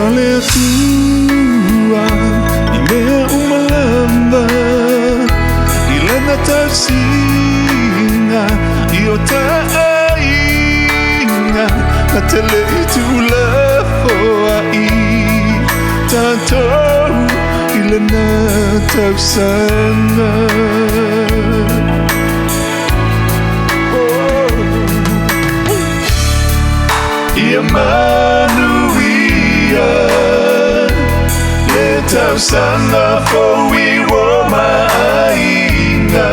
Ma le Atua i mea uma lava, i Lana tausiga i o ta aiga, na te le i tuulafoai tatou i lena tausaga. Ia manuia le tausaga fou i o ma aiga.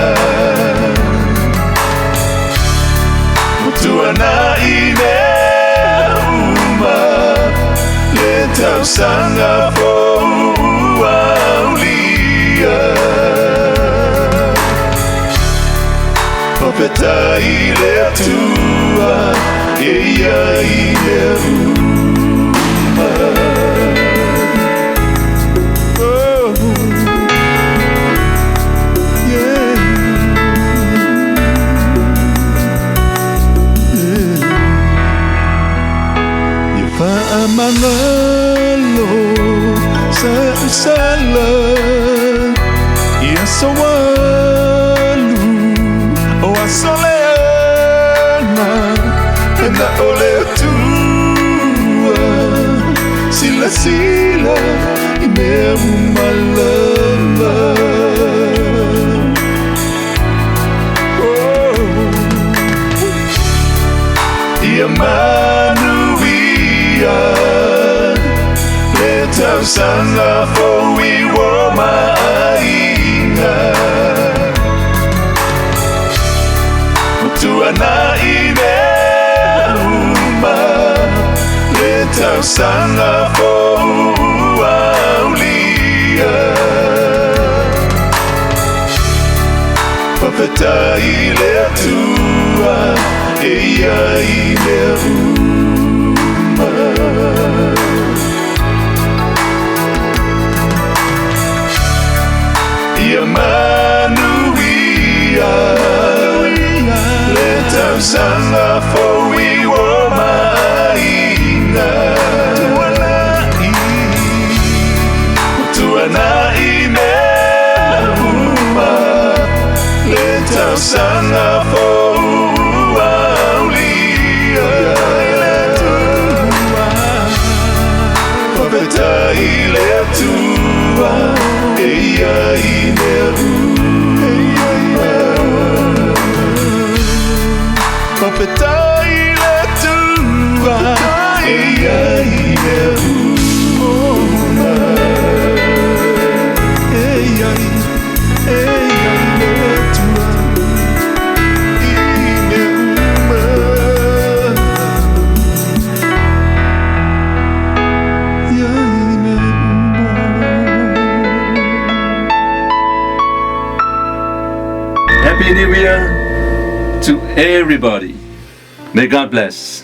Ua tuanai mea uma, le tausaga fou ua aulia. Faafetai i le Atua e ia i mea uma. Oh, yeah. Yeah. Ia faamagalo sa'usala i aso alu o aso leaga, e na o le Atua silasila i mea uma lava. Oh. Ia manuia le tausaga fou i o ma aiga. Ua tuanai mea uma, le tausaga fou ua aulia. Faafetai i le Atua e ia i mea uma. Ia manuia le tausaga fou i o ma aiga. Ua tuanai mea uma, le tausaga fou ua aulia. Faafetai i le Atua e ia i mea uma. Faafetai i le Atua e ia i mea uma. E ia i le Atua i mea uma. Ia i mea uma. Happy New Year to everybody. May God bless.